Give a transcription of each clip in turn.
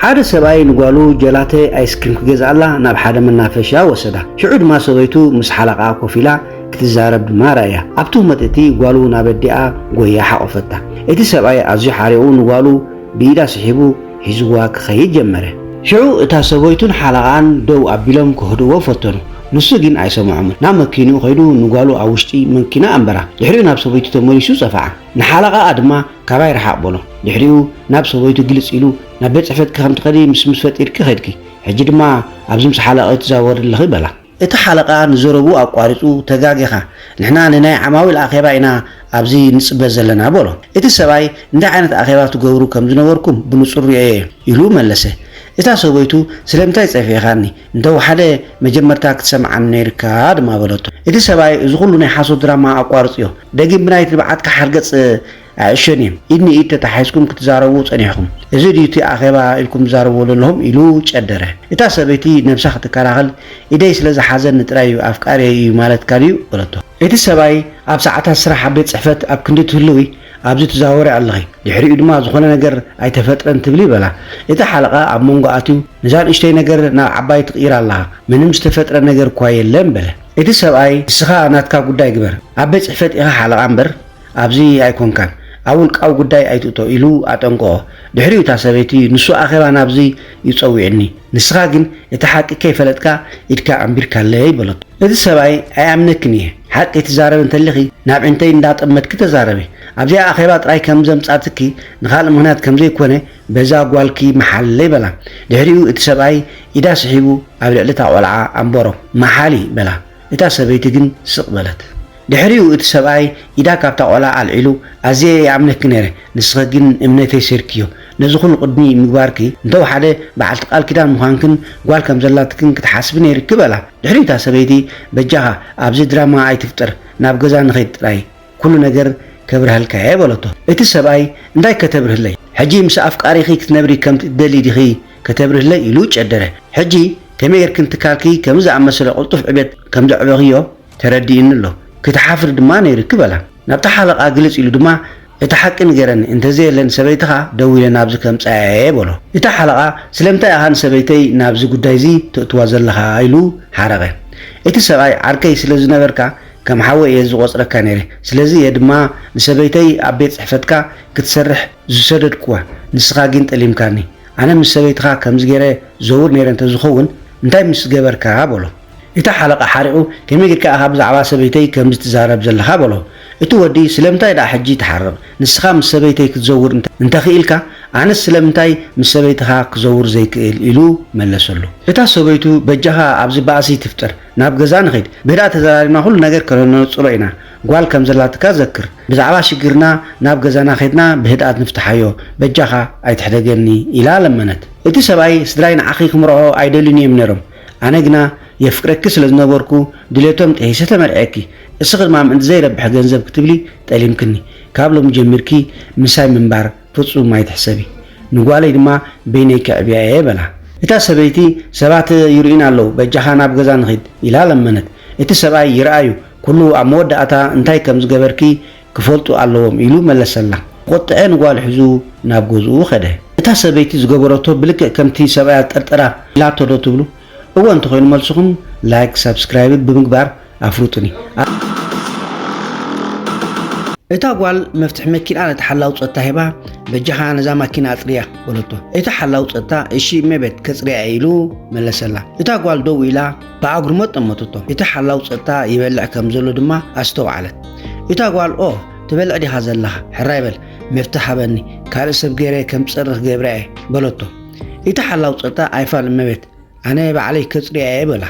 ሓደ ሰብኣይ ንጓሉ ጀላተ ኣይስክሪም ክገዝኣላ ናብ ሓደ መናፈሻ ወሰዳ። ሽዑ ድማ ሰበይቱ ምስ ሓለቓኣ ኮፍ ኢላ ክትዛረብ ድማ ረኣያ። ኣብ ትህሞት እቲ ጓሉ ናብ ኣዲኣ ጎያ ሓቖፈታ። እቲ ሰብኣይ ኣዝዩ ሓሪቑ ንጓሉ ብኢዳ ስሒቡ ሒዝዋ ክኸይድ ጀመረ። ሽዑ እታ ሰበይቱን ሓለቓኣን ደው ኣቢሎም ከህድእዎ ፈተኑ። ንሱ ግን ኣይሰምዖምን። ናብ መኪንኡ ከይዱ ንጓሉ ኣብ ውሽጢ መኪና ኣንበራ። ድሕሪኡ ናብ ሰበይቱ ተመሊሱ ጸፍዓ። ንሓለቓኣ ድማ ካባይ ርሓቕ በሎ። ድሕሪኡ ናብ ሰበይቱ ግልጽ ኢሉ ናብ ቤት ጽሕፈትኪ ከም ትኸዲ ምስምስ ፈጢርኪ ከድኪ። ሕጂ ድማ ኣብዚ ምስ ሓለቓ ትዛወሪ ኣለኺ በላ። እቲ ሓለቓ ንዘረብኡ ኣቋሪጹ፣ ተጋጊኻ፣ ንሕና ንናይ ዓማዊል ኣኼባ ኢና ኣብዚ ንጽበ ዘለና በሎ። እቲ ሰብኣይ እንታይ ዓይነት ኣኼባ ትገብሩ ከም ዝነበርኩም ብንጹር ርእየዮ ኢሉ መለሰ። እታ ሰበይቱ ስለምንታይ ጸፊእኻኒ? እንተወሓደ መጀመርታ ክትሰምዓኒ ነይርካ ድማ በለቶ። እቲ ሰብኣይ እዚ ኩሉ ናይ ሓሶት ድራማ ኣቋርጽዮ። ደጊም ብናይ ትብዓትካ ሓርገጽ ኣዕሸን እዮም። ኢድ ንኢድ ተታሒዝኩም ክትዛረቡ ጸኒሕኩም። እዚ ድዩ እቲ ኣኼባ ኢልኩም ትዛረብዎ ዘለኹም? ኢሉ ጨደረ። እታ ሰበይቲ ነብሳ ክትከላኸል፣ ኢደይ ስለ ዝሓዘኒ ጥራይ እዩ ኣፍቃሪየይ እዩ ማለትካ ድዩ? በለቶ። እቲ ሰብኣይ ኣብ ሰዓታት ስራሕ ኣብ ቤት ጽሕፈት ኣብ ክንዲ ትህልዊ ኣብዚ ትዛወሪ ኣለኺ። ድሕሪኡ ድማ ዝኾነ ነገር ኣይተፈጥረን ትብሊ በላ። እቲ ሓለቓ ኣብ መንጎ ኣትዩ፣ ነዛ ንእሽተይ ነገር ናብ ዓባይ ትቕይራ ኣለኻ። ምንም ዝተፈጥረ ነገር እኳ የለን በለ። እቲ ሰብኣይ ንስኻ ናትካ ጉዳይ ግበር። ኣብ ቤት ጽሕፈት ኢኻ ሓለቓ እምበር ኣብዚ ኣይኮንካን፣ ኣብ ውልቃዊ ጉዳይ ኣይትእቶ ኢሉ ኣጠንቀቖ። ድሕሪኡ እታ ሰበይቲ ንሱ ኣኼባ ናብዚ እዩ ጸዊዑኒ፣ ንስኻ ግን እቲ ሓቂ ከይፈለጥካ ኢድካ ኣንቢርካለይ በለቶ። እቲ ሰብኣይ ኣይኣምነክን እየ፣ ሓቂ ትዛረብ እንተሊኺ ናብ ዕንተይ እንዳጠመትኪ ተዛረቢ። ኣብዚኣ ኣኼባ ጥራይ ከም ዘምጻትኪ ንኻልእ ምኽንያት ከም ዘይኮነ በዛ ጓልኪ መሓለይ በላ። ድሕሪኡ እቲ ሰብኣይ ኢዳ ስሒቡ ኣብ ልዕሊ እታ ቆልዓ ኣንበሮ። መሓሊ በላ። እታ ሰበይቲ ግን ስቕ በለት። ድሕሪኡ እቲ ሰብኣይ ኢዳ ካብታ ቆልዓ ኣልዒሉ፣ ኣዝየ ይኣምነኪ ነይረ፣ ንስኺ ግን እምነተይ ሰይርክዮ። ነዚ ኩሉ ቅድሚ ምግባርኪ እንተወሓደ በዓልቲ ቃል ኪዳን ምዃንክን ጓል ከም ዘላትክን ክትሓስቢ ነይርኪ በላ። ድሕሪኡ እታ ሰበይቲ በጃኻ ኣብዚ ድራማ ኣይትፍጠር፣ ናብ ገዛ ንኸይድ ጥራይ፣ ኩሉ ነገር ከብርሃልካ እየ በለቶ። እቲ ሰብኣይ እንታይ ከተብርህለይ? ሕጂ ምስ ኣፍቃሪኺ ክትነብሪ ከም ትደሊ ዲኺ ከተብርህለይ? ኢሉ ጨደረ። ሕጂ ከመይ ጌርክን ትካልኪ ከምዚ ዝኣመሰለ ቅልጡፍ ዕቤት ከም ዘዕበኽዮ ተረዲእኒ ኣሎ። ክትሓፍሪ ድማ ነይርኪ በላ። ናብታ ሓለቓ ግልጽ ኢሉ ድማ እቲ ሓቂ ንገረኒ፣ እንተዘየለ ንሰበይትኻ ደዊለ ናብዚ ከምጽኣያ እየ በሎ። እቲ ሓለቓ ስለምንታይ ኢኻ ንሰበይተይ ናብዚ ጉዳይ እዚ ተእትዋ ዘለኻ? ኢሉ ሓረቐ። እቲ ሰብኣይ ዓርከይ ስለ ዝነበርካ ከም ሓወይ እየ ዝቖጽረካ ነይረ። ስለዚ እየ ድማ ንሰበይተይ ኣብ ቤት ጽሕፈትካ ክትሰርሕ ዝሰደድክዋ። ንስኻ ግን ጠሊምካኒ። ኣነ ምስ ሰበይትኻ ከምዚ ገይረ ዘውር ነይረ እንተዝኸውን እንታይ ምስ ገበርካ? በሎ። እቲ ሓለቓ ሓሪቑ ከመይ ጌርካ ኢኻ ብዛዕባ ሰበይተይ ከምዚ ትዛረብ ዘለኻ? በሎ። እቲ ወዲ ስለምንታይ ደኣ ሕጂ ትሓርቕ? ንስኻ ምስ ሰበይተይ ክትዘውር እንተ-፣ እንተኽኢልካ ኣነስ ስለምንታይ ምስ ሰበይትኻ ክዘውር ዘይክእል? ኢሉ መለሰሉ። እታ ሰበይቱ በጃኻ ኣብዚ ባእሲ ትፍጠር፣ ናብ ገዛ ንኺድ፣ ብህድኣት ተዘራሪብና ኩሉ ነገር ከነነጽሮ ኢና። ጓል ከም ዘላትካ ዘክር። ብዛዕባ ሽግርና ናብ ገዛና ኸድና ብህድኣት ንፍትሓዮ፣ በጃኻ ኣይትሕደገኒ ኢላ ለመነት። እቲ ሰብኣይ ስድራይ ንዓኺ ክምርዖ ኣይደልዩን እዮም ነይሮም፣ ኣነ ግና የፍቅረኪ ስለ ዝነበርኩ ድሌቶም ጥሒሰ ተመርዕየኪ። እስኺ ድማ ምእንቲ ዘይረብሕ ገንዘብ ክትብሊ ጠሊምክኒ። ካብ ሎሚ ጀሚርኪ ምሳይ ምንባር ፍጹም ኣይትሕሰቢ። ንጓለይ ድማ በይነይ ከዕብያ እየ በላ። እታ ሰበይቲ ሰባት ይርእዩና ኣለዉ፣ በጃኻ ናብ ገዛ ንኺድ ኢላ ለመነት። እቲ ሰብኣይ ይርኣዩ፣ ኩሉ ኣብ መወዳእታ እንታይ ከም ዝገበርኪ ክፈልጡ ኣለዎም ኢሉ መለሰላ። ቁጥዐ ንጓል ሒዙ ናብ ገዝኡ ኸደ። እታ ሰበይቲ ዝገበረቶ ብልክዕ ከምቲ ሰብኣያ ጠርጠራ ኢላቶ ዶ ትብሉ? እወ እንተኾይኑ መልስኹም ላይክ፣ ሳብስክራይብ ብምግባር ኣፍልጡኒ። እታ ጓል መፍትሕ መኪና ነቲ ሓላው ጸጥታ ሂባ፣ በጃኻ ነዛ ማኪና ኣጽርያ በለቶ። እቲ ሓላው ጸጥታ እሺ እመቤት ከጽርያ እየ ኢሉ መለሰላ። እታ ጓል ደው ኢላ ብኣግርሞት ጠመተቶ። እቲ ሓላው ጸጥታ ይበልዕ ከም ዘሎ ድማ ኣስተውዓለት። እታ ጓል ኦ ትበልዕ ዲኻ ዘለኻ? ሕራይ በል መፍትሕ ሃበኒ፣ ካልእ ሰብ ገይረ ከም ጸርኽ ገብራ እየ በለቶ። እቲ ሓላው ጸጥታ ኣይፋል እመቤት ኣነ ባዕለይ ከጽርያ እየ በላ።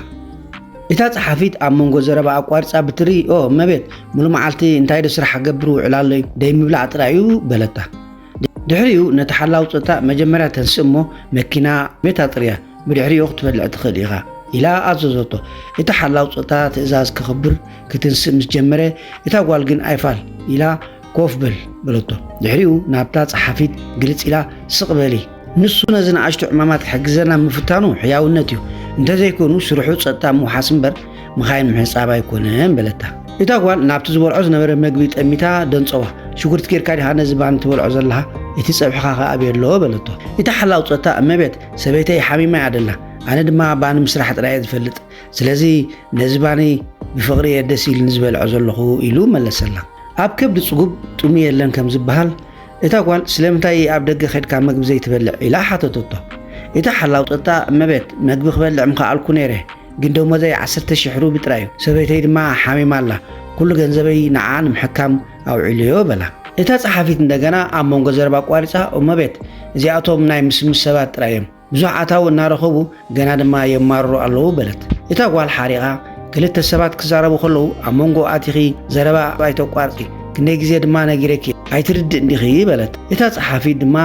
እታ ጸሓፊት ኣብ መንጎ ዘረባ ኣቋሪጻ ብትሪ ኦ እመቤት ሙሉ መዓልቲ እንታይ ዶ ስራሕ ክገብር ውዕል ኣሎዩ ደይ ምብላዕ ጥራይ እዩ በለታ። ድሕሪኡ ነቲ ሓላው ጸጥታ መጀመርያ ተንስእ እሞ መኪና ቤት ኣጽርያ ብድሕሪኡ ክትበልዕ ትኽእል ኢኻ ኢላ ኣዘዘቶ። እቲ ሓላው ጸጥታ ትእዛዝ ከኽብር ክትንስእ ምስ ጀመረ እታ ጓል ግን ኣይፋል ኢላ ኮፍ በል በለቶ። ድሕሪኡ ናብታ ጸሓፊት ግልጽ ኢላ ስቕ በሊ ንሱ ነዚ ንኣሽቱ ዕማማት ክሕግዘና ምፍታኑ ሕያውነት እዩ። እንተዘይኮኑ ስርሑ ጸጥታ ምውሓስ እምበር መኻይን ምሕጻብ ኣይኮነን በለታ። እታ ጓል ናብቲ ዝበልዖ ዝነበረ መግቢ ጠሚታ ደንጸዋ። ሽጉርቲ ጌርካ ዲኻ ነዚ ባኒ ትበልዖ ዘለኻ? እቲ ጸብሕኻ ከኣ ኣበይ ኣሎ? በለቶ። እታ ሓላው ጸጥታ፣ እመቤት፣ ሰበይተይ ሓሚማ እያ ደላ፣ ኣነ ድማ ባኒ ምስራሕ ጥራይ እየ ዝፈልጥ፣ ስለዚ ነዚ ባኒ ብፍቕሪ እየ ደስ ኢልኒ ዝበልዖ ዘለኹ ኢሉ መለሰላ። ኣብ ከብዲ ጽጉብ ጥሙ የለን ከም ዝበሃል፣ እታ ጓል ስለምንታይ ኣብ ደገ ኸድካ መግቢ ዘይትበልዕ ኢላ ሓተተቶ። እታ ሓላው ጸጥታ፣ እመቤት፣ መግቢ ክበልዕ ምኸኣልኩ ነይረ፣ ግን ደሞዘይ ዓሰርተ ሽሕ ሩቢ ጥራይ እዩ። ሰበይተይ ድማ ሓሚማ ኣላ። ኩሉ ገንዘበይ ንዓ ንምሕካም ኣውዒለዮ በላ። እታ ጸሓፊት እንደገና ኣብ መንጎ ዘረባ ኣቋሪጻ፣ እመቤት፣ እዚኣቶም ናይ ምስምስ ሰባት ጥራይ እዮም። ብዙሕ ኣታዊ እናረኸቡ ገና ድማ የማርሩ ኣለዉ በለት። እታ ጓል ሓሪቓ፣ ክልተ ሰባት ክዛረቡ ከለዉ ኣብ መንጎ ኣቲኺ ዘረባ ኣይተቋርጺ፣ ክንደይ ግዜ ድማ ነጊረኪ ኣይትርድእን ዲኺ በለት። እታ ጸሓፊት ድማ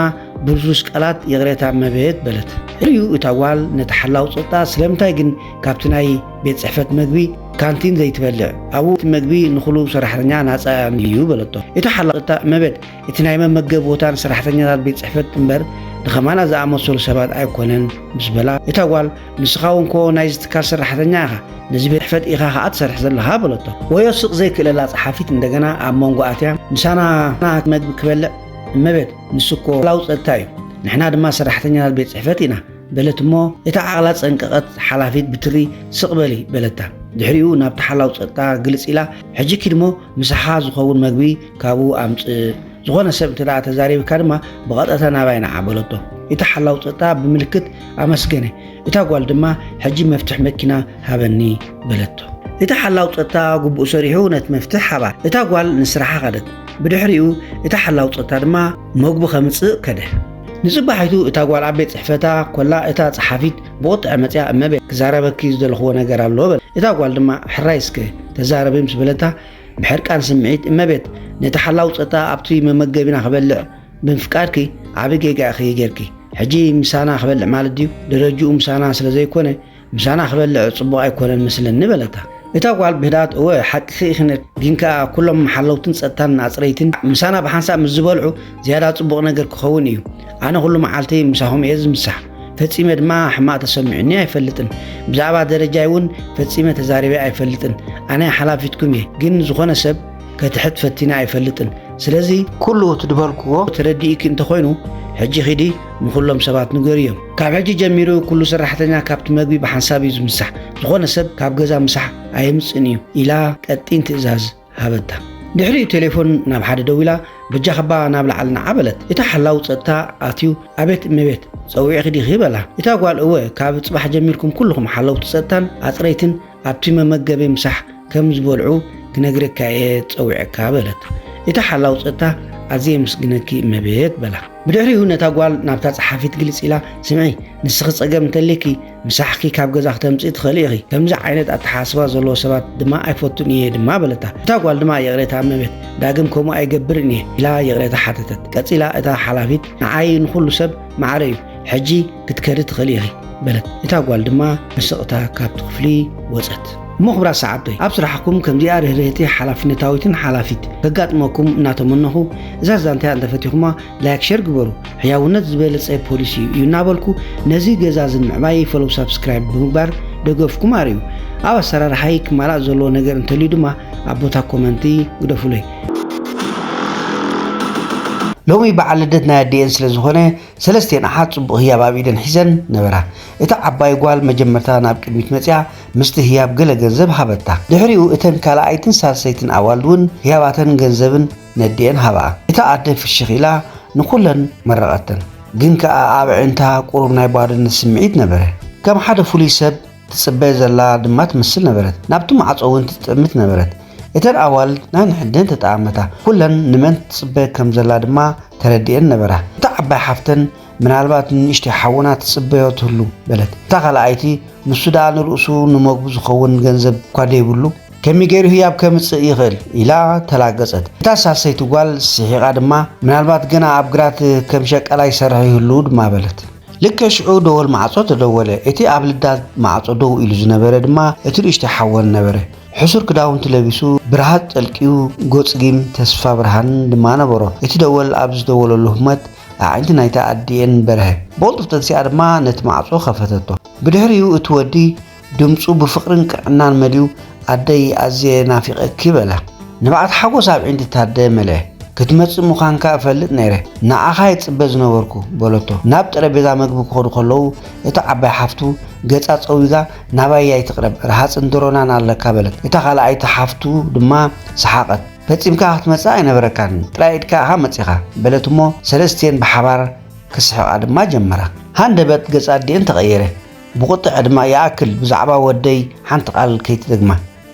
ብልዙዝ ቃላት ይቕሬታ እመቤት በለት። ድሕሪኡ እታ ጓል ነቲ ሓላው ጸጥታ ስለምንታይ ግን ካብቲ ናይ ቤት ጽሕፈት መግቢ ካንቲን ዘይትበልዕ? ኣብኡ እቲ መግቢ ንኹሉ ሰራሕተኛ ናጻ እዩ በለቶ። እቲ ሓላው ጸጥታ እመቤት እቲ ናይ መመገቢ ቦታ ንሰራሕተኛታት ቤት ጽሕፈት እምበር ንኸማና ዝኣመሰሉ ሰባት ኣይኮነን ምስ በላ፣ እታ ጓል ንስኻ እውን ኮ ናይዚ ትካል ሰራሕተኛ ኢኻ፣ ነዚ ቤት ጽሕፈት ኢኻ ኸኣ ትሰርሕ ዘለኻ በለቶ። ወዮ ስቕ ዘይክእለላ ጸሓፊት እንደገና ኣብ መንጎ ኣትያ ምሳና መግቢ ክበልዕ እመቤት ንሱ እኮ ሓላው ጸጥታ እዩ፣ ንሕና ድማ ሰራሕተኛታት ቤት ጽሕፈት ኢና በለት እሞ እታ ዓቕላ ጸንቀቐት ሓላፊት ብትሪ ስቕ በሊ በለታ። ድሕሪኡ ናብቲ ሓላው ጸጥታ ግልጽ ኢላ ሕጂ ኪድ እሞ ምሳኻ ዝኸውን መግቢ ካብኡ ኣምጽእ፣ ዝኾነ ሰብ እንተ ደኣ ተዛሪብካ ድማ ብቐጥታ ናባይ ንዓ በለቶ። እቲ ሓላው ጸጥታ ብምልክት ኣመስገነ። እታ ጓል ድማ ሕጂ መፍትሕ መኪና ሃበኒ በለቶ። እቲ ሓላው ጸጥታ ግቡእ ሰሪሑ ነቲ መፍትሕ ሃባ። እታ ጓል ንስራሓ ከደት። ብድሕሪኡ እቲ ሓላው ጸጥታ ድማ መግቡ ከምጽእ ከደ። ንጽባሒቱ እታ ጓል ኣብ ቤት ጽሕፈታ ኮላ እታ ጸሓፊት ብቑጥዐ መጽያ እመቤት ክዛረበኪ ዝደለኽዎ ነገር ኣሎ በለ። እታ ጓል ድማ ሕራይ እስከ ተዛረቢ ምስ በለታ ብሕርቃን ስምዒት እመቤት ነቲ ሓላው ጸጥታ ኣብቲ መመገቢና ክበልዕ ብምፍቃድኪ ዓቢ ጌጋ ኢኺ ጌርኪ። ሕጂ ምሳና ክበልዕ ማለት ድዩ? ደረጅኡ ምሳና ስለ ዘይኮነ ምሳና ክበልዕ ጽቡቕ ኣይኮነን መስለኒ በለታ። እታ ጓል ብህድኣት እወ ሓቅኺ ኢኺ ነር ግን ከኣ ኩሎም ሓለውትን ጸጥታን ኣጽረይትን ምሳና ብሓንሳብ ምስ ዝበልዑ ዝያዳ ጽቡቕ ነገር ክኸውን እዩ። ኣነ ኩሉ መዓልቲ ምሳኹም እየ ዝምሳሕ። ፈጺመ ድማ ሕማቕ ተሰሚዑኒ ኣይፈልጥን። ብዛዕባ ደረጃይ እውን ፈጺመ ተዛሪበ ኣይፈልጥን። ኣነ ሓላፊትኩም እየ ግን ዝኾነ ሰብ ከትሕት ፈቲነ ኣይፈልጥን። ስለዚ ኩሉ እቲ ዝበልክዎ ተረዲእኪ እንተኾይኑ ሕጂ ኺዲ ንኹሎም ሰባት ንገርዮም። ካብ ሕጂ ጀሚሩ ኩሉ ሰራሕተኛ ካብቲ መግቢ ብሓንሳብ እዩ ዝምሳሕ። ዝኾነ ሰብ ካብ ገዛ ምሳሕ ኣየምጽእን እዩ ኢላ ቀጢን ትእዛዝ ሃበታ። ድሕሪኡ ቴሌፎን ናብ ሓደ ደዊላ በጃኽባ ናብ ላዕሊ ንዓ በለት። እታ ሓላው ጸጥታ ኣትዩ ኣቤት እመቤት ጸዊዕኺ ዲኺ በላ። እታ ጓል እወ ካብ ጽባሕ ጀሚርኩም ኩልኹም ሓለውቲ ጸጥታን ኣጽረይትን ኣብቲ መመገቢ ምሳሕ ከም ዝበልዑ ክነግረካ እየ ጸዊዐካ በለት። እታ ሓላው ጸጥታ ኣዝየ የመስግነኪ እመቤት በላ። ብድሕሪኡ ነታ ጓል ናብታ ጸሓፊት ግልጽ ኢላ ስምዒ ንስኺ ጸገም እንተልየኪ ምሳሕኪ ካብ ገዛ ክተምጽኢ ትኽእሊ ኢኺ። ከምዚ ዓይነት ኣተሓሳስባ ዘለዎ ሰባት ድማ ኣይፈቱን እየ ድማ በለታ። እታ ጓል ድማ ይቕሬታ እመቤት ዳግም ከምኡ ኣይገብርን እየ ኢላ ይቕሬታ ሓተተት። ቀጺላ እታ ሓላፊት ንዓይ ንኹሉ ሰብ ማዕረ እዩ፣ ሕጂ ክትከዲ ትኽእሊ ኢኺ በለት። እታ ጓል ድማ ብስቕታ ካብቲ ክፍሊ ወጸት። እሞ ክብራት ሰዓብተይ ኣብ ስራሕኩም ከምዚኣ ርህርህቲ ሓላፍነታዊትን ሓላፊት ከጋጥመኩም እናተመነኹ እዛ ዛንታ እንተፈቲኹማ ላይክ ሸር ግበሩ። ሕያውነት ዝበለጸ ፖሊሲ እዩ እናበልኩ ነዚ ገዛ ዝምዕባይ ፈሎው ሳብስክራይብ ብምግባር ደገፍኩም ኣርእዩ። ኣብ ኣሰራርሓይ ክማላእ ዘለዎ ነገር እንተልዩ ድማ ኣብ ቦታ ኮመንቲ ግደፉለይ። ሎሚ በዓል ልደት ናይ ኣዲኤን ስለ ዝኾነ ሰለስቲኤን ኣሓት ጽቡቕ ህያብ ኣብ ኢደን ሒዘን ነበራ። እታ ዓባይ ጓል መጀመርታ ናብ ቅድሚት መጺኣ ምስቲ ህያብ ገለ ገንዘብ ሃበታ። ድሕሪኡ እተን ካልኣይትን ሳልሰይትን ኣዋልድ እውን ህያባተን ገንዘብን ነዲኤን ሃብኣ። እታ ኣደ ፍሽኽ ኢላ ንኹለን መረቐተን። ግን ከኣ ኣብ ኣዒንታ ቁሩብ ናይ ባዶነት ስምዒት ነበረ። ከም ሓደ ፍሉይ ሰብ ትጽበ ዘላ ድማ ትመስል ነበረት። ናብቲ ማዕጾ እውን ትጥምት ነበረት። እተን ኣዋልድ ናይ ንሕድን ተጠኣመታ። ኩለን ንመን ትጽበ ከም ዘላ ድማ ተረዲኤን ነበራ። እታ ዓባይ ሓፍተን ምናልባት ንንእሽተይ ሓውና ትጽበዮ ትህሉ በለት። እታ ካልኣይቲ ንሱ ደኣ ንርእሱ ንመግቡ ዝኸውን ገንዘብ እኳ ደይብሉ ከመይ ገይሩ ህያብ ከምጽእ ይኽእል ኢላ ተላገጸት። እታ ሳልሰይቲ ጓል ስሒቓ ድማ ምናልባት ገና ኣብ ግራት ከም ሸቃላይ ይሰርሕ ይህሉ ድማ በለት። ልክዕ ሽዑ ደወል ማዕጾ ተደወለ። እቲ ኣብ ልዳት ማዕጾ ደው ኢሉ ዝነበረ ድማ እቲ ንእሽተይ ሓወን ነበረ። ሕሱር ክዳውንቲ ለቢሱ ብርሃት ጠልቅዩ ጎጽጊም ተስፋ ብርሃን ድማ ነበሮ። እቲ ደወል ኣብ ዝደወለሉ ህሞት ኣዒንቲ ናይታ ኣዲኤን በርሀ። ብቕልጡፍ ተንሲኣ ድማ ነቲ ማዕጾ ከፈተቶ። ብድሕሪኡ እቲ ወዲ ድምጹ ብፍቕርን ቅንዕናን መሊኡ ኣደይ ኣዝየ ናፊቐኪ በላ። ንብዓት ሓጎስ ኣብ ኣዒንቲ ታደ መልአ። ክትመጽእ ምዃንካ እፈልጥ ነይረ። ንዓኻ ይጽበ ዝነበርኩ፣ በለቶ። ናብ ጠረጴዛ መግቢ ክኸዱ ከለዉ፣ እታ ዓባይ ሓፍቱ ገጻ ጸዊጋ፣ "ናባይ ኣይትቕረብ፣ ረሃጽን ደሮናን ኣለካ" በለት። እታ ካልኣይቲ ሓፍቱ ድማ ሰሓቐት። "ፈጺምካ ክትመጽእ ኣይነበረካን፣ ጥራይ ኢድካ ኢኻ መጺኻ" በለት እሞ፣ ሰለስቲኤን ብሓባር ክስሕቓ ድማ ጀመራ። ሃንደበት ገጽ ኣዲኤን ተቐየረ። ብቑጥዐ ድማ፣ "ይኣክል፣ ብዛዕባ ወደይ ሓንቲ ቃል ከይትደግማ።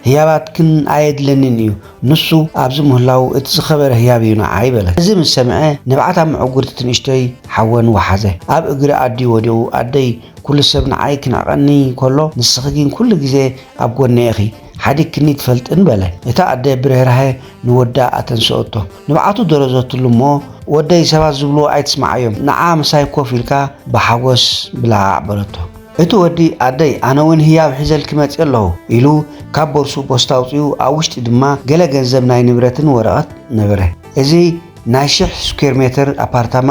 ህያባትክን ኣየድለንን እዩ። ንሱ ኣብዚ ምህላው እቲ ዝኸበረ ህያብ እዩ ንዓይ" በለት። እዚ ምስ ሰምዐ፣ ንብዓታ ምዕጉርቲ ንእሽቶይ ሓወን ወሓዘ። ኣብ እግሪ ኣዲኡ ወዲቑ፣ "ኣደይ፣ ኩሉ ሰብ ንዓይ ክንዕቐኒ ከሎ፣ ንስኺ ግን ኩሉ ግዜ ኣብ ጎነይ ኢኺ። ሓዲግክኒ ትፈልጥን" በለ። እታ ኣደ ብርህራሄ ንወዳ ኣተንስኦቶ። ንብዓቱ ደረዘትሉ እሞ፣ "ወደይ፣ ሰባት ዝብልዎ ኣይትስምዓዮም። ንዓ ምሳይ ኮፍ ኢልካ ብሓጎስ ብላዕ" በለቶ። እቲ ወዲ፣ "ኣደይ፣ ኣነ እውን ህያብ ሒዘልኪ መጺአ ኣለኹ" ኢሉ ካብ ቦርሱ ቦስታ ኣውጺኡ፣ ኣብ ውሽጢ ድማ ገለ ገንዘብ ናይ ንብረትን ወረቐት ነበረ። "እዚ ናይ ሽሕ ስኩዌር ሜትር ኣፓርታማ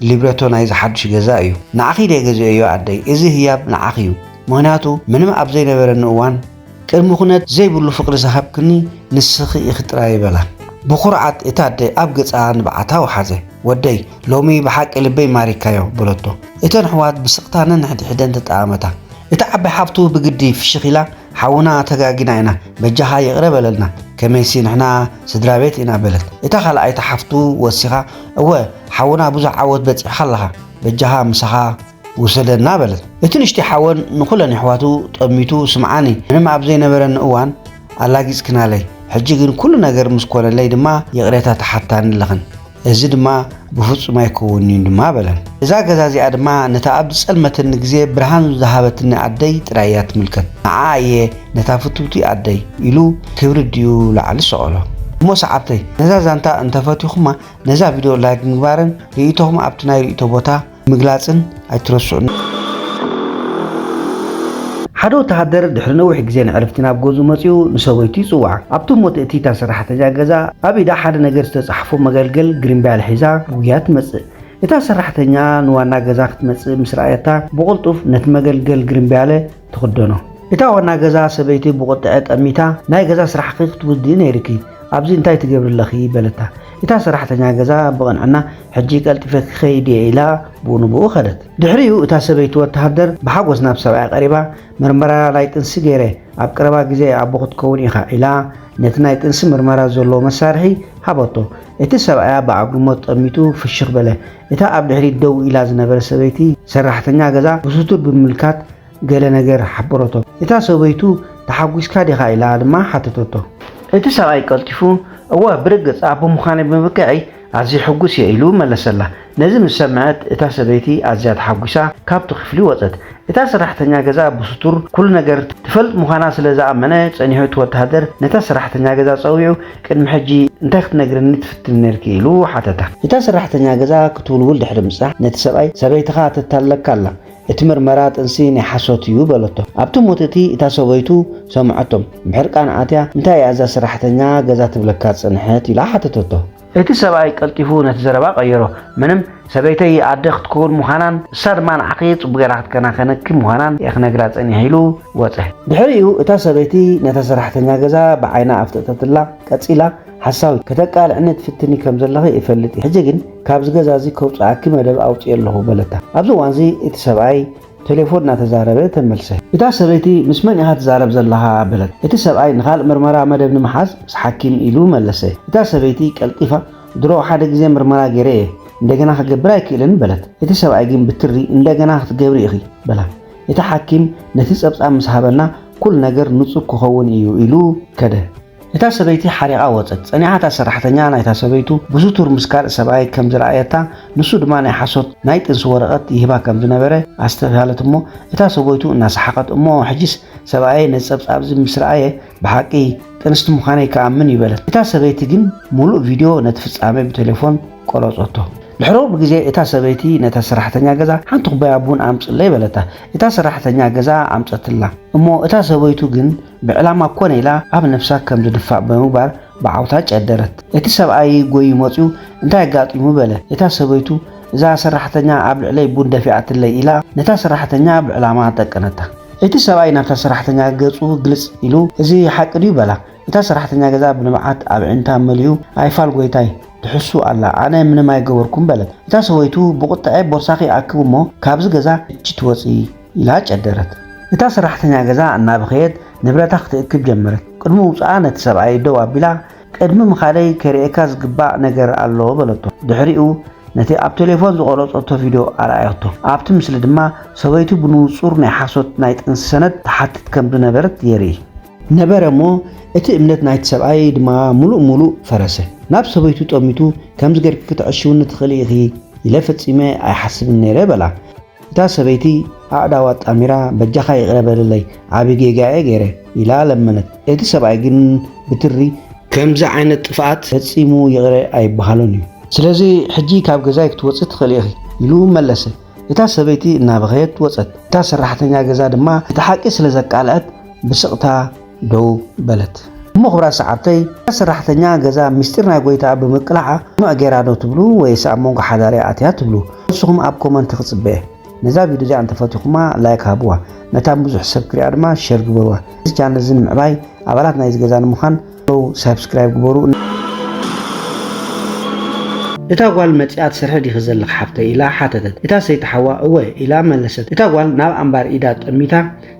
ሊብረቶ ናይዚ ሓድሽ ገዛ እዩ። ንዓኺ ድየ ገዚኦዮ ኣደይ? እዚ ህያብ ንዓኺ እዩ። ምኽንያቱ ምንም ኣብ ዘይነበረኒ እዋን ቅድሚ ኩነት ዘይብሉ ፍቕሪ ዝሃብክኒ ንስኺ ኢኺ ጥራይ" በላ። ብኹርዓት እታ ኣደ ኣብ ገጻ ንብዓታ ወሓዘ። "ወደይ፣ ሎሚ ብሓቂ ልበይ ማሪካዮ" በለቶ። እተን ኣሕዋት ብስቕታ ነንሕድሕደን ተጠኣመታ። እታ ዓባይ ሓፍቱ ብግዲ ፍሽኽ ኢላ፣ "ሓውና፣ ተጋጊና ኢና፣ በጃኻ ይቕረ በለልና፣ ከመይሲ ንሕና ስድራ ቤት ኢና" በለት። እታ ካልኣይቲ ሓፍቱ ወሲኻ፣ "እወ፣ ሓውና፣ ብዙሕ ዓወት በጺሕካ ኣለኻ፣ በጃኻ ምሳኻ ውሰደና" በለት። እቲ ንእሽተይ ሓወን ንኹለን ኣሕዋቱ ጠሚቱ፣ "ስምዓኒ፣ ምንም ኣብ ዘይነበረኒ እዋን ኣላጊጽክናለይ፣ ሕጂ ግን ኩሉ ነገር ምስ ኮነለይ ድማ ይቕሬታ ትሓታኒ ኣለኽን፣ እዚ ድማ ብፍጹም ኣይከውንን እዩ ድማ" በለን። እዛ ገዛ እዚኣ ድማ ነታ ኣብ ዝጸልመተኒ ግዜ ብርሃን ዝሃበትኒ ኣደይ ጥራይ እያ ትምልከት። ንዓኣ እየ ነታ ፍትውቲ ኣደይ ኢሉ ክብሪ ኣዲኡ ላዕሊ ሰቐሎ። እሞ ሰዓብተይ፣ ነዛ ዛንታ እንተፈቲኹማ፣ ነዛ ቪድዮ ላይክ ምግባርን ርእይቶኹም ኣብቲ ናይ ርእይቶ ቦታ ምግላጽን ኣይትረስዑ። ሓደ ወተሃደር ድሕሪ ነዊሕ ግዜ ንዕረፍቲ ናብ ገዝኡ መጺኡ ንሰበይቱ ይጽውዓ። ኣብቲ እሞ ትእቲ እታ ሰራሕተኛ ገዛ ኣብ ኢዳ ሓደ ነገር ዝተጻሕፎ መገልገል ግሪምባል ሒዛ ብጉያ ትመጽእ። እታ ሰራሕተኛ ንዋና ገዛ ክትመጽእ ምስ ረኣየታ፣ ብቕልጡፍ ነቲ መገልገል ግሪምባለ ትኽደኖ። እታ ዋና ገዛ ሰበይቲ ብቑጥዐ ጠሚታ፣ "ናይ ገዛ ስራሕኺ ክትውድኢ ነይርኪ፣ ኣብዚ እንታይ ትገብሪ ኣለኺ?" በለታ። እታ ሰራሕተኛ ገዛ ብቕንዕና፣ "ሕጂ ቀልጢፈ ክኸይድ እየ" ኢላ ብኡ ንብኡ ከደት። ድሕሪኡ እታ ሰበይቲ ወተሃደር ብሓጎስ ናብ ሰብኣያ ቀሪባ፣ "ምርመራ ናይ ጥንሲ ገይረ፣ ኣብ ቀረባ ግዜ ኣቦ ክትከውን ኢኻ" ኢላ ነቲ ናይ ጥንሲ ምርመራ ዘለዎ መሳርሒ ሃበቶ። እቲ ሰብኣያ ብኣግርሞት ጠሚቱ ፍሽኽ በለ። እታ ኣብ ድሕሪት ደው ኢላ ዝነበረ ሰበይቲ ሰራሕተኛ ገዛ ብስቱር ብምምልካት ገለ ነገር ሓበረቶ። እታ ሰበይቱ "ተሓጒስካ ዲኻ?" ኢላ ድማ ሓተተቶ። እቲ ሰብኣይ ቀልጢፉ፣ "እወ፣ ብርግጽ ኣቦ ምዃነይ ብምብቅዐይ ኣዝየ ሕጉስ እየ" ኢሉ መለሰላ። ነዚ ምስ ሰምዐት እታ ሰበይቲ ኣዝያ ተሓጒሳ ካብቲ ክፍሊ ወጸት። እታ ሰራሕተኛ ገዛ ብስቱር ኩሉ ነገር ትፈልጥ ምዃና ስለ ዝኣመነ፣ ጸኒሑ እቲ ወተሃደር ነታ ሰራሕተኛ ገዛ ጸዊዑ፣ "ቅድሚ ሕጂ እንታይ ክትነግርኒ ትፍትኒ ነርኪ?" ኢሉ ሓተታ። እታ ሰራሕተኛ ገዛ ክትውልውል ድሕሪ ምጽናሕ ነቲ ሰብኣይ፣ "ሰበይትኻ ተታልለካ ኣላ። እቲ ምርመራ ጥንሲ ናይ ሓሶት እዩ" በለቶ። ኣብቲ ሞት እቲ እታ ሰበይቱ ሰምዐቶም። ብሕርቃን ኣትያ፣ "እንታይ እያ እዛ ሰራሕተኛ ገዛ ትብለካ ዝጸንሐት?" ኢላ ሓተተቶ። እቲ ሰብኣይ ቀልጢፉ ነቲ ዘረባ ቀየሮ። "ምንም፣ ሰበይተይ ኣደ ክትከውን ምዃናን ንሳ ድማ ንዓኺ ጽቡቕ ጌራ ክትከናኸነኪ ምዃናን እየ ክነግራ ጸኒሐ" ኢሉ ወጸ። ድሕሪኡ እታ ሰበይቲ ነታ ሰራሕተኛ ገዛ ብዓይና ኣፍጠጠትላ። ቀጺላ፣ "ሓሳዊ፣ ከተቃልዕኒ ትፍትኒ ከም ዘለኺ እፈልጥ እየ። ሕጂ ግን ካብዚ ገዛ እዚ ከውጽኣኪ መደብ ኣውጺኤ ኣለኹ" በለታ። ኣብዚ እዋንዚ እቲ ሰብኣይ ቴሌፎን እናተዛረበ ተመልሰ። እታ ሰበይቲ፣ "ምስ መን ኢኻ ትዛረብ ዘለኻ?" በለት። እቲ ሰብኣይ፣ "ንኻልእ ምርመራ መደብ ንምሓዝ ምስ ሓኪም" ኢሉ መለሰ። እታ ሰበይቲ ቀልጢፋ፣ "ድሮ ሓደ ግዜ ምርመራ ገይረ እየ፣ እንደገና ክገብር ኣይክእልን" በለት። እቲ ሰብኣይ ግን ብትሪ፣ "እንደገና ክትገብሪ ኢኺ" በላ። እቲ ሓኪም፣ "ነቲ ጸብጻብ ምስ ሃበና ኩሉ ነገር ንጹር ክኸውን እዩ" ኢሉ ከደ። እታ ሰበይቲ ሓሪቓ ወጸት። ጸኒሓ እታ ሰራሕተኛ ናይታ ሰበይቱ ብስቱር ምስ ካልእ ሰብኣይ ከም ዝረኣየታ፣ ንሱ ድማ ናይ ሓሶት ናይ ጥንሲ ወረቐት ይህባ ከም ዝነበረ ኣስተብሃለት እሞ፣ እታ ሰበይቱ እናሰሓቐት፣ "እሞ ሕጂስ ሰብኣየይ ነቲ ጸብጻብ እዚ ምስ ረኣየ፣ ብሓቂ ጥንስቲ ምዃነይ ክኣምን እዩ" በለት። እታ ሰበይቲ ግን ምሉእ ቪድዮ ነቲ ፍጻመ ብቴሌፎን ቀረጸቶ። ድሕሮ ብግዜ እታ ሰበይቲ ነታ ሰራሕተኛ ገዛ፣ "ሓንቲ ኩባያ ቡን ኣምጽለይ" በለታ። እታ ሰራሕተኛ ገዛ ኣምጸትላ። እሞ እታ ሰበይቱ ግን ብዕላማ ኮነ ኢላ ኣብ ነፍሳ ከም ዝድፋእ ብምግባር ብዓውታ ጨደረት። እቲ ሰብኣይ ጎዩ መጺኡ፣ "እንታይ ኣጋጢሙ?" በለ። እታ ሰበይቱ፣ "እዛ ሰራሕተኛ ኣብ ልዕለይ ቡን ደፊኣትለይ" ኢላ ነታ ሰራሕተኛ ብዕላማ ጠቀነታ። እቲ ሰብኣይ ናብታ ሰራሕተኛ ገጹ ግልጽ ኢሉ፣ "እዚ ሓቂ ድዩ?" በላ። እታ ሰራሕተኛ ገዛ ብንብዓት ኣብ ኣዒንታ መሊኡ፣ "ኣይፋል ጎይታይ፣ ትሕሱ ኣላ፣ ኣነ ምንም ኣይገበርኩም በለት። እታ ሰበይቱ ብቑጥዐ ቦርሳኺ ኣክብ እሞ ካብዚ ገዛ እቺ ትወፂ ኢላ ጨደረት። እታ ሰራሕተኛ ገዛ እናበኸየት ንብረታ ክትእክብ ጀመረት። ቅድሚ ውፅኣ ነቲ ሰብኣይ ደው ኣቢላ ቅድሚ ምኻደይ ከርእየካ ዝግባእ ነገር ኣሎ በለቶ። ድሕሪኡ ነቲ ኣብ ቴሌፎን ዝቐረጸቶ ቪድዮ ኣርኣየቶ። ኣብቲ ምስሊ ድማ ሰበይቱ ብንጹር ናይ ሓሶት ናይ ጥንሲ ሰነድ ትሓትት ከም ዝነበረት የርኢ ነበረ እሞ፣ እቲ እምነት ናይቲ ሰብኣይ ድማ ምሉእ ምሉእ ፈረሰ። ናብ ሰበይቱ ጠሚቱ፣ "ከምዚ ጌርኪ ክትዕሽውኒ ትኽእሊ ኢኺ ኢለ ፈጺመ ኣይሓስብን ነይረ" በላ። እታ ሰበይቲ ኣእዳዋ ኣጣሚራ፣ "በጃኻ ይቕረ በልለይ፣ ዓቢ ጌጋ እየ ገይረ" ኢላ ለመነት። እቲ ሰብኣይ ግን ብትሪ፣ "ከምዚ ዓይነት ጥፍኣት ፈጺሙ ይቕረ ኣይበሃሎን እዩ። ስለዚ ሕጂ ካብ ገዛይ ክትወጺ ትኽእሊ ኢኺ" ኢሉ መለሰ። እታ ሰበይቲ እናበኸየት ወጸት። እታ ሰራሕተኛ ገዛ ድማ እቲ ሓቂ ስለ ዘቃልዐት ብስቕታ ደው በለት። እሞ ክብራት ሰዓብተይ፣ እታ ሰራሕተኛ ገዛ ምስጢር ናይ ጎይታ ብምቅላዓ ሙዕ ገይራ ዶ ትብሉ ወይስ ኣብ መንጎ ሓዳርያ ኣትያ ትብሉ? ንስኹም ኣብ ኮመንት ክጽበ እየ። ነዛ ቪድዮ እዚኣ እንተፈቲኹማ ላይክ ሃብዋ፣ መታን ብዙሕ ሰብ ክሪኣ ድማ ሸር ግበርዋ። እዚ ቻነል እዚ ንምዕባይ ኣባላት ናይዚ ገዛ ንምዃን ሳብስክራይብ ግበሩ። እታ ጓል መጺኣ ትሰርሒ ዲኺ ዘለኺ ሓፍተይ? ኢላ ሓተተት። እታ ሰይቲ ሓዋ እወ ኢላ መለሰት። እታ ጓል ናብ ኣምባር ኢዳ ጠሚታ፣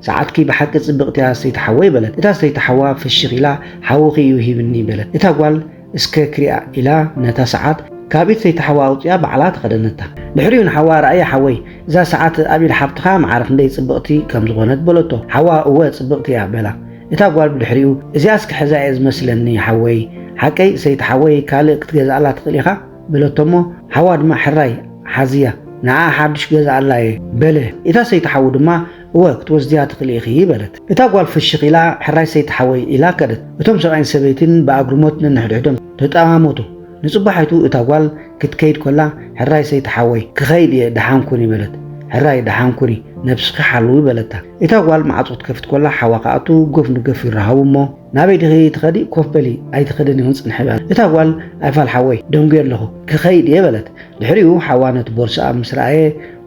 "ሰዓትኪ ብሓቂ ጽብቕቲ እያ ሰይቲ ሓወይ" በለት። እታ ሰይቲ ሓዋ ፍሽኽ ኢላ፣ "ሓውኺ እዩ ሂብኒ" በለት። እታ ጓል እስከ ክሪኣ ኢላ ነታ ሰዓት ካብ ኢድ ሰይቲ ሓዋ ኣውጺኣ ባዕላ ተኸደነታ። ድሕሪኡ ንሓዋ፣ "ረኣያ ሓወይ፣ እዛ ሰዓት ኣብ ኢድ ሓብትኻ ማዕረ ክንደይ ጽብቕቲ ከም ዝኾነት" በለቶ። ሓዋ፣ "እወ ጽብቕቲ እያ" በላ። እታ ጓል ብድሕሪኡ፣ "እዚኣስ ክሕዛ እየ ዝመስለኒ ሓወይ፣ ሓቀይ ሰይቲ ሓወይ ካልእ ክትገዝኣላ ትኽእል ኢኻ?" በለቶ እሞ፣ ሓዋ ድማ፣ "ሕራይ ሓዝያ፣ ንዓ ሓዱሽ ገዝኣላ እየ" በለ። እታ ሰይቲ ሓዉ ድማ፣ "እወ ክትወስድያ ትኽእሊ ኢኺ" በለት። እታ ጓል ፍሽኽ ኢላ፣ "ሕራይ ሰይቲ ሓወይ" ኢላ ከደት። እቶም ሰብኣይን ሰበይትን ብኣግርሞት ነንሕድሕዶም ተጠማመቱ። ንጽባሒቱ እታ ጓል ክትከይድ ኮላ፣ "ሕራይ ሰይቲ ሓወይ፣ ክኸይድ እየ፣ ደሓን ኩኒ" በለት። "ሕራይ ደሓን ኩኒ፣ ነብስኺ ሓልዊ" በለታ። እታ ጓል ማዕጾ ክትከፍት ኮላ፣ ሓዋ ክኣቱ ጎፍ ንጎፍ ይረሃቡ እሞ፣ "ናበይ ዲኺ ትኸዲ? ኮፍ በሊ፣ ኣይትኸድን ኢኺ፣ ጽንሒ" በላ። እታ ጓል፣ "ኣይፋል ሓወይ፣ ደንጉየ ኣለኹ፣ ክኸይድ እየ" በለት። ድሕሪኡ ሓዋ ነቲ ቦርስኣ ምስ ረኣየ፣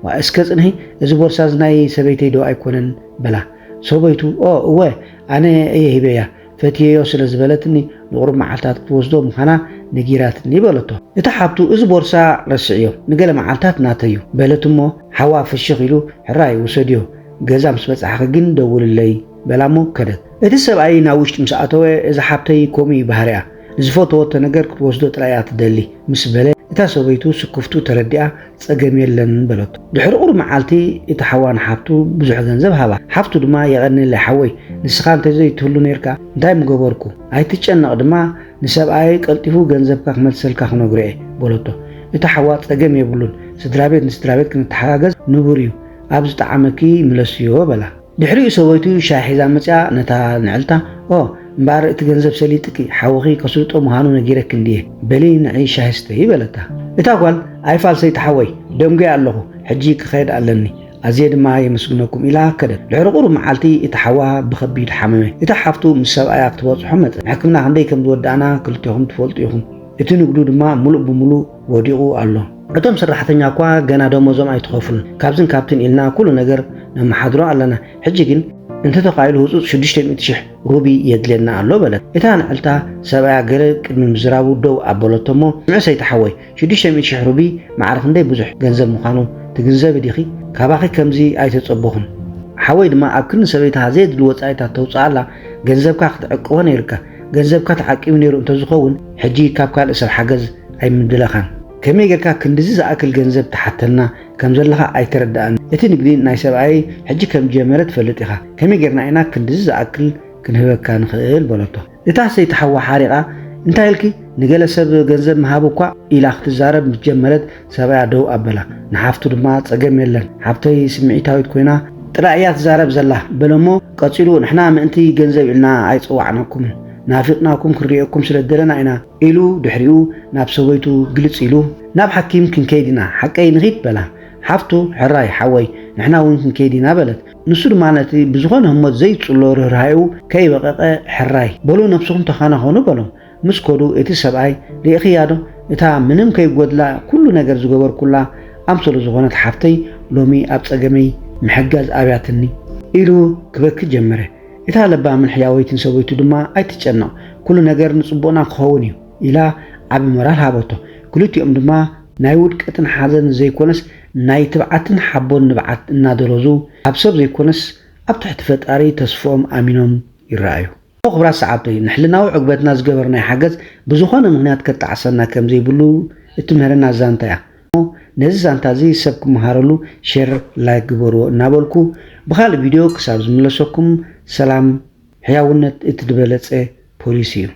"ዋ፣ እስከ ጽንሒ፣ እዚ ቦርሳ እዚ ናይ ሰበይተይ ዶ ኣይኮነን?" በላ። ሰበይቱ፣ "ኦ፣ እወ፣ ኣነ እየ ሂበያ፣ ፈትየዮ ስለ ዝበለትኒ፣ ንቑሩብ መዓልታት ክትወስዶ ምዃና ነጊራትኒ" በለቶ። እታ ሓብቱ፣ "እዚ ቦርሳ ረስዕዮ፣ ንገለ መዓልታት ናተይ እዩ" በለት እሞ፣ ሓዋ ፍሽኽ ኢሉ፣ "ሕራይ ውሰድዮ፣ ገዛ ምስ በጻሕኺ ግን ደውልለይ" በላ እሞ ከደት። እቲ ሰብኣይ ናብ ውሽጢ ምስ ኣተወ፣ "እዛ ሓብተይ ከምኡ እዩ ባህሪኣ፣ ንዝፈተወቶ ነገር ክትወስዶ ጥራይ እያ ትደሊ" ምስ በለ፣ እታ ሰበይቱ ስክፍቱ ተረዲኣ፣ "ጸገም የለን" በለቶ። ድሕሪ ቁሩብ መዓልቲ እቲ ሓዋ ንሓፍቱ ብዙሕ ገንዘብ ሃባ። ሓፍቱ ድማ፣ "የቐንየለይ ሓወይ፣ ንስኻ እንተዘይትህሉ ነይርካ እንታይ ምገበርኩ? ኣይትጨነቕ ድማ፣ ንሰብኣየይ ቀልጢፉ ገንዘብካ ክመልሰልካ ክነግሮ እየ" በለቶ። እቲ ሓዋ፣ "ጸገም የብሉን፣ ስድራ ቤት ንስድራ ቤት ክንተሓጋገዝ ንቡር እዩ፣ ኣብ ዝጠዓመኪ ምለስዮ" በላ። ድሕሪኡ ሰበይቱ ሻሂ ሒዛ መጺኣ ነታ ንዕልታ፣ "ኦ፣ እምበኣር እቲ ገንዘብ ሰሊጥኪ፣ ሓውኺ ከስልጦ ምዃኑ ነጊረኪ እንድየ፣ በሊ ንዒ ሻሂ ስተዪ" በለታ። እታ ጓል፣ "ኣይፋል ሰይቲ ሓወይ፣ ደንጉየ ኣለኹ፣ ሕጂ ክኸይድ ኣለኒ፣ ኣዝየ ድማ የመስግነኩም" ኢላ ከደት። ድሕሪ ቁሩብ መዓልቲ እቲ ሓዋ ብኸቢድ ሓመመ። እታ ሓፍቱ ምስ ሰብኣያ ክትበጽሖ መጸት። ሕክምና ክንደይ ከም ዝወዳእና ክልቴኹም ትፈልጡ ኢኹም። እቲ ንግዱ ድማ ምሉእ ብምሉእ ወዲቑ ኣሎ። እቶም ሰራሕተኛ እኳ ገና ደሞዞም ኣይተኸፍሉን። ካብዝን ካብትን ኢልና ኩሉ ነገር ነመሓድሮ ኣለና። ሕጂ ግን እንተተኻኢሉ ህጹጽ ሽዱሽተ ሚእቲ ሽሕ ሩቢ የድልየና ኣሎ በለት። እታ ንዕልታ ሰብኣያ ገለ ቅድሚ ምዝራቡ ደው ኣበለቶ እሞ፣ "ስምዒ ሰይቲ ሓወይ፣ ሽዱሽተ ሚእቲ ሽሕ ሩቢ ማዕረ ክንደይ ብዙሕ ገንዘብ ምዃኑ ትግንዘቢ ዲኺ? ካባኺ ከምዚ ኣይተጸበኹን። ሓወይ ድማ ኣብ ክንዲ ሰበይትኻ ዘየድሊ ወጻኢታት ተውጽኣላ ገንዘብካ ክትዕቅቦ ነይርካ። ገንዘብካ ተዓቂቡ ነይሩ እንተዝኸውን፣ ሕጂ ካብ ካልእ ሰብ ሓገዝ ኣይምድለኻን። ከመይ ጌርካ ክንድዚ ዝኣክል ገንዘብ ትሓተና ከም ዘለኻ ኣይተረድኣን። እቲ ንግዲ ናይ ሰብኣየይ ሕጂ ከም ዝጀመረ ትፈልጥ ኢኻ። ከመይ ጌርና ኢና ክንድዚ ዝኣክል ክንህበካ ንኽእል?" በለቶ። እታ ሰይቲ ሓዋ ሓሪቓ፣ "እንታይ ኢልኪ? ንገለ ሰብ ገንዘብ ምሃብ እኳ" ኢላ ክትዛረብ ምስ ጀመረት፣ ሰብኣያ ደው ኣበላ። ንሓፍቱ ድማ፣ "ጸገም የለን ሓፍተይ፣ ስምዒታዊት ኮይና ጥራይ እያ ትዛረብ ዘላ" በለሞ። ቀጺሉ፣ "ንሕና ምእንቲ ገንዘብ ኢልና ኣይጸዋዕናኩምን፣ ናፊቕናኩም ክንርእየኩም ስለ ዝደለና ኢና" ኢሉ ድሕሪኡ ናብ ሰበይቱ ግልጽ ኢሉ፣ "ናብ ሓኪም ክንከይድ ኢና፣ ሓቀይ ንኺድ?" በላ። ሓፍቱ፣ "ሕራይ ሓወይ፣ ንሕና እውን ክንከይድ ኢና" በለት። ንሱ ድማ ነቲ ብዝኾነ ህሞት ዘይጽሎ ርህራሄኡ ከይበቐቐ፣ "ሕራይ በሉ፣ ነብስኹም ተኸናኸኑ" በሎም። ምስ ከዱ እቲ ሰብኣይ፣ "ርኢኽያ ዶ? እታ ምንም ከይጎድላ ኩሉ ነገር ዝገበርኩላ ኣምሰሉ ዝኾነት ሓፍተይ ሎሚ ኣብ ጸገመይ ምሕጋዝ ኣብያትኒ" ኢሉ ክበኪ ጀመረ። እታ ለባምን ሕያወይትን ሰበይቱ ድማ፣ "ኣይትጨነቕ፣ ኩሉ ነገር ንጽቡቕና ክኸውን እዩ" ኢላ ዓቢ ሞራል ሃበቶ። ክልቲኦም ድማ ናይ ውድቀትን ሓዘን ዘይኮነስ ናይ ትብዓትን ሓቦን ንብዓት እናደረዙ ኣብ ሰብ ዘይኮነስ ኣብ ትሕቲ ፈጣሪ ተስፍኦም ኣሚኖም ይረኣዩ። ክቡራት ሰዓብተይ፣ ንሕልናዊ ዕግበትና ዝገበርናዮ ሓገዝ ብዝኾነ ምኽንያት ከጣዕሰና ከም ዘይብሉ እትምህረና ዛንታ እያ። ነዚ ዛንታ እዚ ሰብ ክመሃረሉ ሼር፣ ላይክ ግበርዎ እናበልኩ፣ ብኻልእ ቪድዮ ክሳብ ዝምለሰኩም ሰላም። ሕያውነት እቲ ዝበለጸ ፖሊሲ እዩ።